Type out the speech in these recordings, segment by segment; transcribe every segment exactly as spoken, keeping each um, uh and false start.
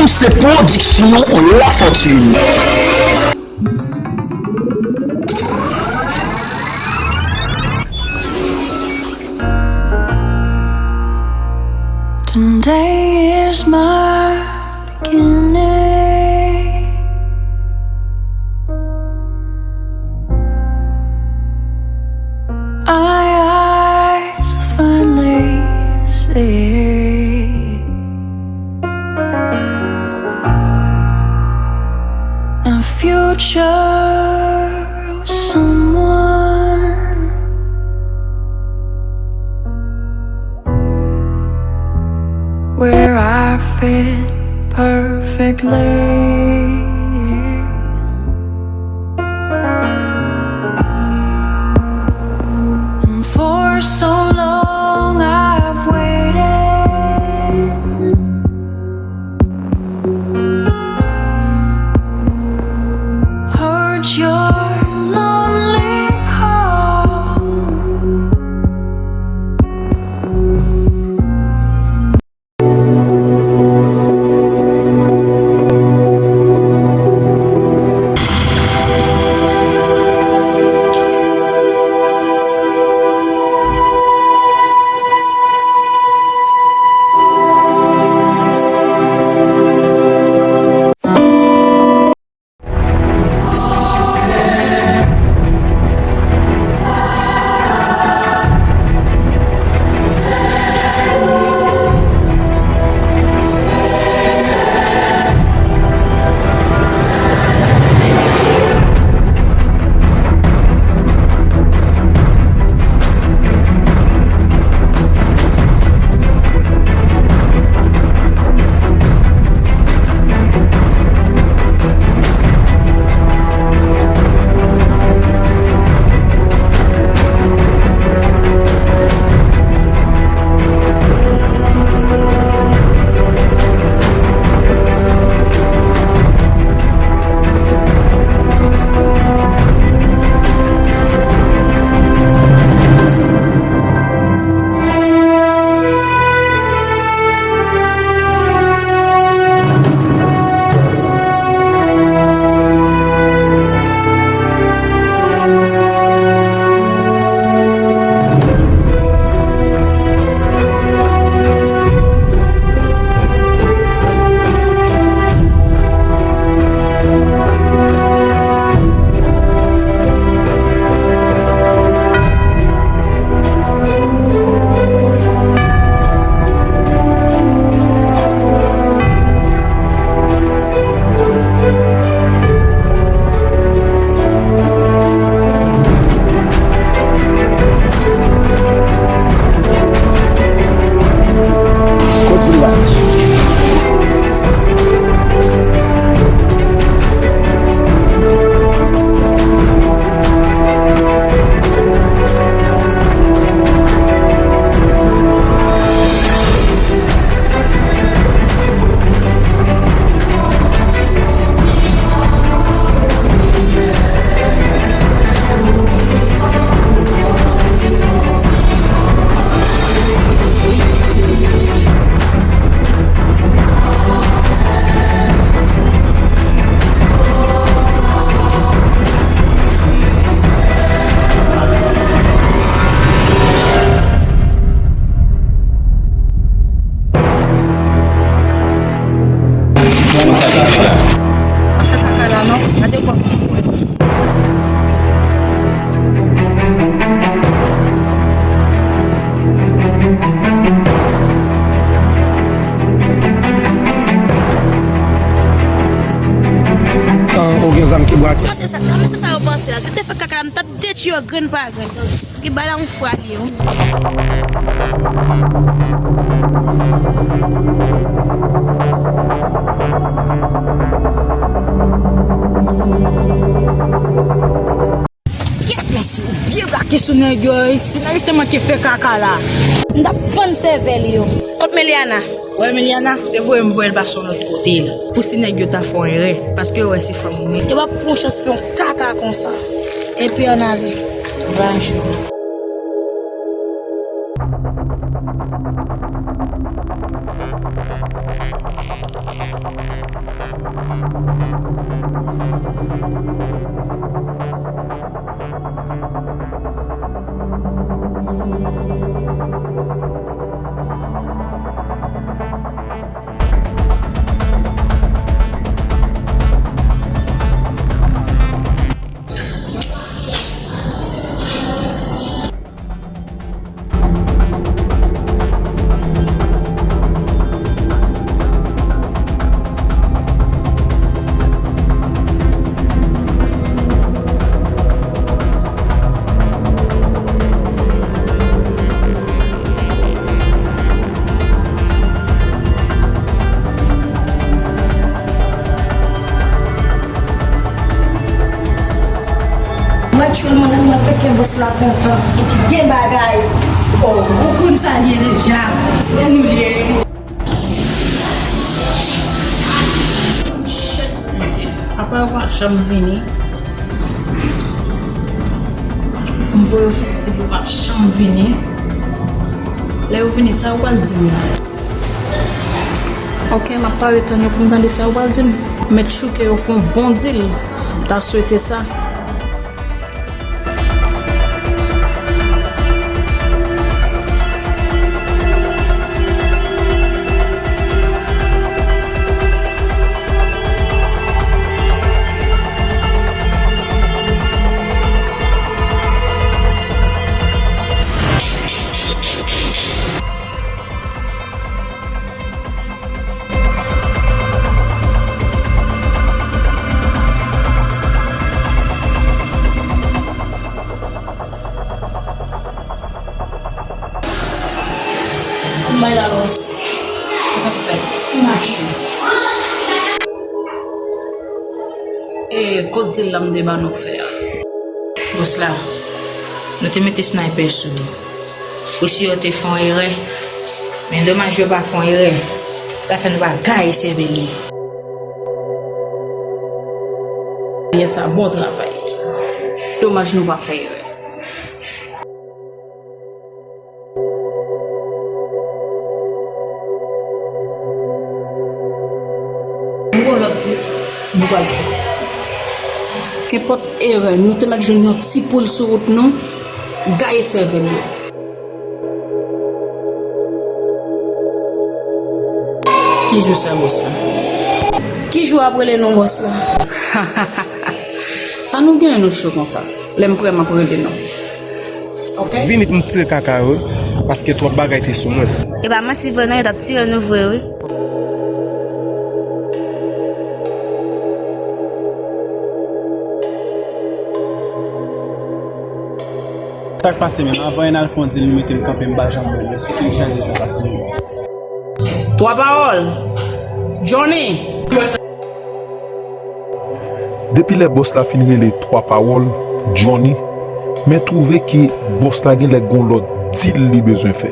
Se pwodiksyon Lafortune. Today is my beginning. My eyes finally see a future with someone where I fit perfectly. And for so long I've waited. Heard your lonely call. Kote l la? Ap fè kaka la non, gade kòman. Ou gen zam ki bwat. Sa se sa, sa se sa yo panse la. Si yo te fè kaka la, m t ap detwi yo grenn pa grenn. Ki bay la yon fwa li ye wi. Kèt mesye, ou byen brake sou nèg yo wi. Si nèg yo te manke fè kaka la. M t ap fann sèvèl yo. Kot Meliana? Wè Meliana, se voye m voye l pase yon lòt kote la. Pou si nèg yo ta fè yon erè, paske yo wè se fanm ou ye. Yo p ap pran chans fè yon kaka konsa. Epi ann ale. Bonjou. Mwen tchwil mwen nan mwen fè kè bòs la kontan. Gen bagay. Oh, ou konn sa l ye deja. E nou l ye. Shit, mesye. Apa yo pa janm vini? M voye yo fè ti yo pa janm vini. Lè yo vini, sa yo pral di m la? Ok, m ap pare tann yo pou m tande sa yo pral di m. Make sure ke yo fè yon bon deal. M ta swete sa. Bay la, bòs. Sa k ap fèt? Mache. E, kot deal la m te ba nou fè a? Bòs la, nou te mete sniper sou yo. Wi, si yo te fè yon erè, men domaj yo pa fè yon erè. Sa fè nou pa gaye sèvèl li. Byen sa, bon travay. Domaj nou pa fè erè. Nou gon lòt deal nou pral fè. Kenpòt erè, nou te mèt jwenn yon ti poul sou wout nou, gaye sèvèl yo. Ki jou sa, bòs la? Ki jou w ap rele nou, bòs la? Sa nou genyen nou cho konsa? Lè m prè, m ap rele nou. Ok? Vini pou m tire kaka yo, paske twòp bagay te sou mwen. E pa manti vre non, yo t ap tire nou vre wi. Sa k pase menm? Anvan N al fè yon deal, li mete m kanpe, m pa janm wè l. Eksplike m jan deal sa pase menm. Twa pawòl. Johnny! Depi lè bòs la fin rele twa pawòl, Johnny, men twouve ke bòs la genlè gon lòt deal li bezwen fè.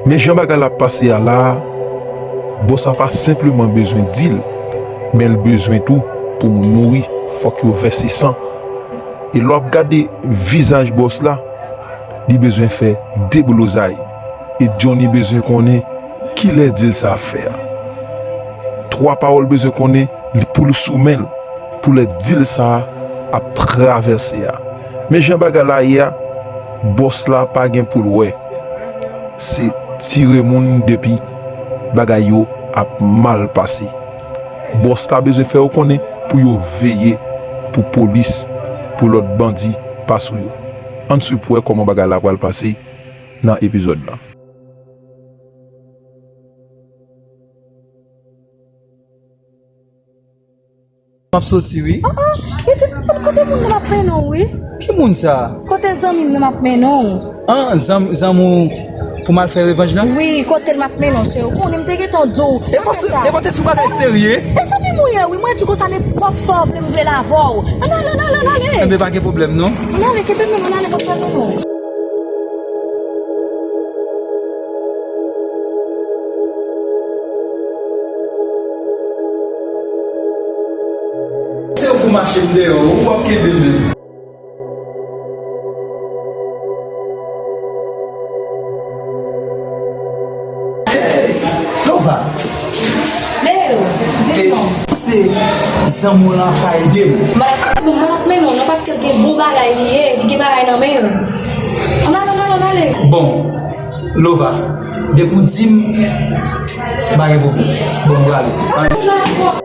Men jan bagay la ap pase a la a, bòs la pa senpleman bezwen deal, men l bezwen tou pou moun mouri, fòk yo vèse san. E lè w ap gade vizaj bòs la, li bezwen fè deblozay. E Johnny bezwen konnen kilè deal sa ap fè a. Twa pawòl bezwen konnen li pou l sou men l, pou lè deal sa a ap travèse a. Men jan bagay la ye a, bòs la pa gen pou l wè. Se tire moun depi bagay yo ap mal pase. Bòs la bezwen fè yo konnen pou yo veye, pou polis, pou lòt bandi pa sou yo. Ann swiv pou wè kòman bagay la pral pase nan epizòd la. M ap soti wi. Ah, ah, yo di m kote moun nan m ap mennen w wi. Ki moun sa? Kote zanmi m nan m ap mennen w. Ah, zanm-, zanmi w pou m al fè revanj lan? Wi, kote l m ap mennen w, se ou konnen m te gentan di w. E pa sou, e pa te sou bagay serye? E zanmi m ou ye wi, mwen di konsa nenpòt sa w vle m vle l avè w. Ann ale, ann ale, ann ale. Enben pa gen pwoblèm non. Ann ale, kenbe men m, ann ale, m ap pran men w. Se ou pou mache m deyò, ou p ap kenbe m menm. Se zanmi w lan ka ede m. Malak, bon, Malak mennen w non, paske l gen bon bagay li ye, li gen bagay nan men l. Ann ale, ann ale, ann ale. Bon, Lova, depi w di m, m pa gen pwoblèm. Bon, m prale.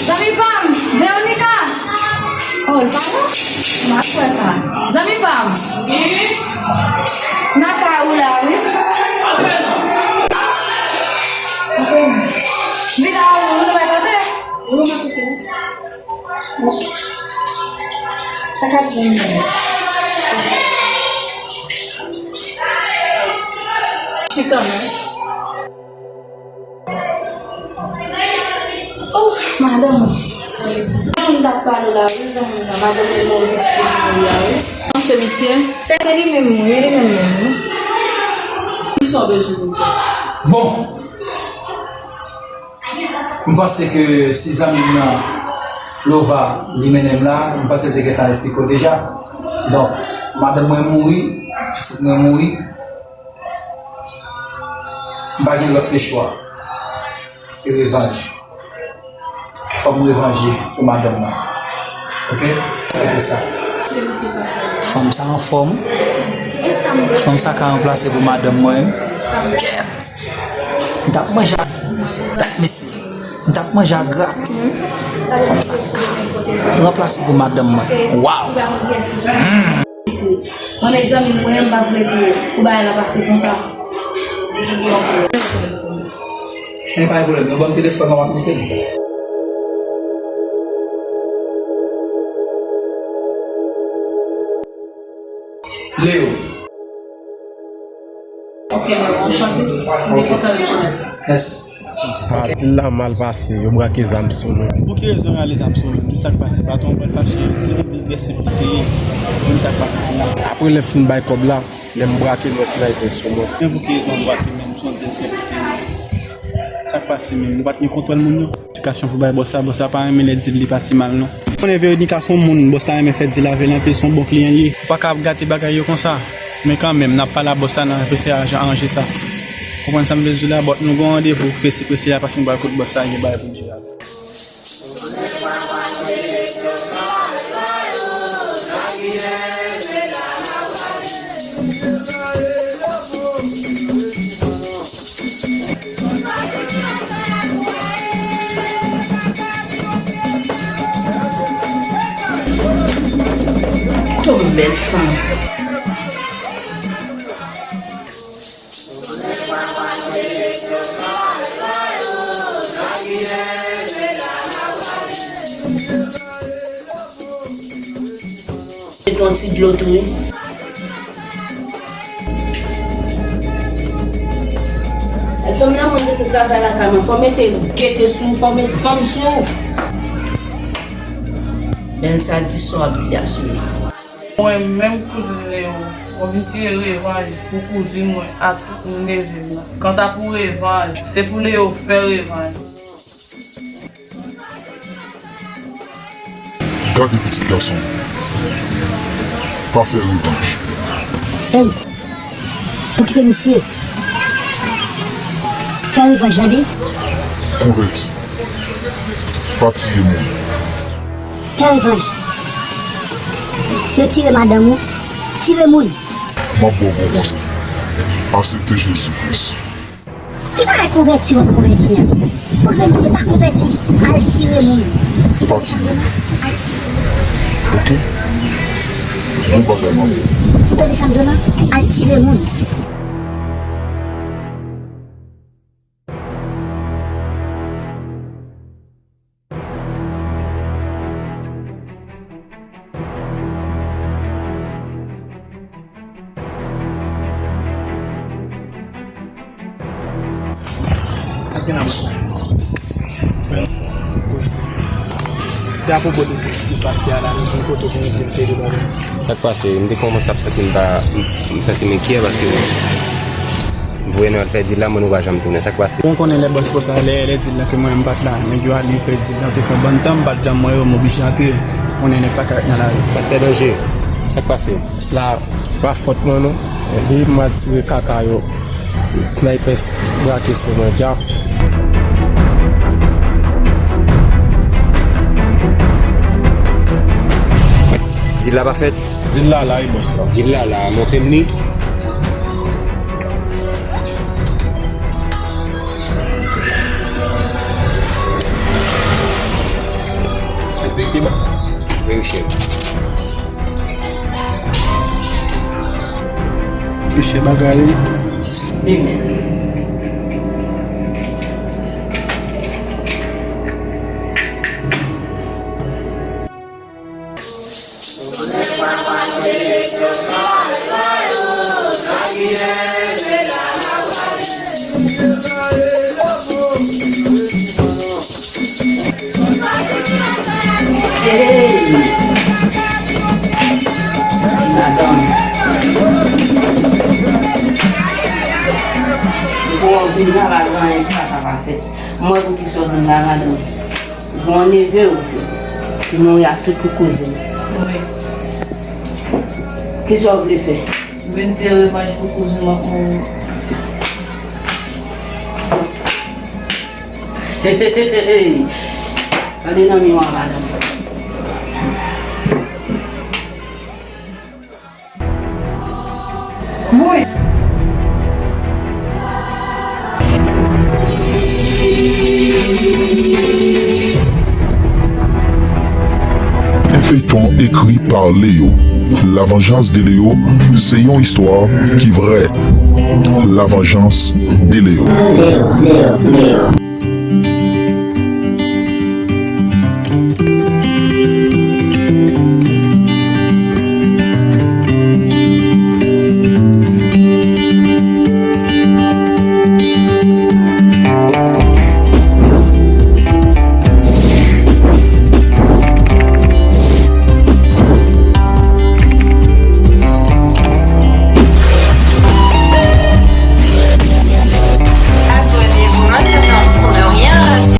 Zanmi pa m, Veronica! Oh, l pa la? M pa kwè sa. Zanmi pa m. Wi? M nan kay ou la, wi. Antre non. Antre non. Vin la, ou, ou, ou, ou, ou, ou, ou, ou. Sa k ap vin. Chita non. Oh, madanm. Moun t ap pale w la, wi, zanmi m nan. Madanm li mouri, pitit li mouri a, wi. Non, se misye. Se, se li menm, wi, e li menm menm, wi. Kisa w bezwen pou m fè? Bon. M panse ke si zanmi m nan, Lova, li mennen m la, m panse l te gentan esplike w deja. Donk, madanm mwen mouri, pitit mwen mouri. M pa gen lòt lechwa. Se revanj. Fò m revanje pou madanm mwen. Oke? Se pou sa. Fanm sa anfòm. Fanm sa ka ranplase pou madanm mwen. Kèt! M t ap manje ak, m t ap, mesi. M t ap manje ak graten. Fanm sa ka ranplase pou madanm mwen. Waw! Mwen menm zanmi mwen, m pa vle pou, pou bagay la pase konsa. Men pa gen pwoblèm, non, ban m telefòn mwen, m ap koute l. Leo. Ok, Leo, anchante. M te kontan rekonèt ou. Mèsi. Pa di l la mal pase, yo brake zam sou nou. Pou ki rezon yo rale zam sou nou? Di sa k pase, patwon pral fache, si nou di l trè senp li te ye, di m sa k pase pou nou. Apre lè m fin bay kòb la, lè m brake l, wè sniper sou mwen. Men pou ki rezon w brake m, menm si w di l senp li te ye? Sa k pase menm? Nou pa t gen kontwòl moun yo? Edikasyon pou bay bòs la, bòs la pa renmen lè di l li pase mal non. Ou konnen Veronica se yon moun, bòs la renmen fè dil avè l anpil, se yon bon kliyan li ye. Ou pa ka ap gate bagay yo konsa. Men kanmenm, n ap pale a bòs la, n ap eseye ajan-, aranje sa. Konprann sa m vle di w la, but nou gen yon randevou prese, prese la, paske nou pral kot bòs la, gen bagay pou n jere avè l. Ton bèl fanm. Mete yon ti dlo tou, wi. Fè m nan mwen vin travay lakay mwen, fò mete gete sou ou, fò mete fanm sou ou. Bèl sa di sa w ap di a sou li. Mwen menm kouzin Leo, mwen vin tire revanj pou kouzin mwen ak neve m nan. Kanta pou revanj, se pou Leo fè revanj. Gade pitit gason m. Pa fè revanj. Ey! Okipe misye. Fè revanj, tande? Konvèti. Pa tiye moun. Fè revanj. Yo tire madanm ou. Tire moun. M ap ba w bon konsèy. Aksepte Jezi Kris. Ki bagay konvèti w ap konvèti an? Pwoblèm se pa konvèti, al tire moun. Pa tire moun. Al tire moun. Oke? Bon bagay, manmi. Ou tande sa m di w la? Al tire moun. Se apwopo de, de pati a la, nou vin kote pou nou vin seri de bagay. Sa k pase? M te kòmanse ap santi m pa, m, m santi m enkyè paske m voye nou al fè dil la, mwen nou pa janm tounen. Sa k pase? Bon, konnen lè bòs konsa, lè, lè dil la ke mwen m pa t la, nèg yo ale fè dil la, te fè bann tan m pa t janm wè yo, m oblije antre. Konnen nèg pa ka ret nan lari. Pastè Danje, sa k pase? Sla pa fòt mwen non. Li m al tire kaka yo. Snipers brake sou mwen dja. Dil la pa fèt? Dil la la wi bòs la. Dil la la, montre m li. Verifye bòs la. Verifye. Mesye bagay. Amen. Hey! Madanm. Bon, vin la, pa gen anyen ki pa ka pa fèt. Mwen, pou ki sa w vin la, madanm? Bon, neve w, ki mouri ak tout pou kouzin. Wi. Ki sa w vle fè? Vin se revanj pou kouzin mwen k mouri. Gade nan miwa, madanm. Mwen. Yon feyton ekri pa Leo. La Vengeance de Leo se yon istwa ki vrè. La Vengeance de Leo. Leo, Leo, Leo.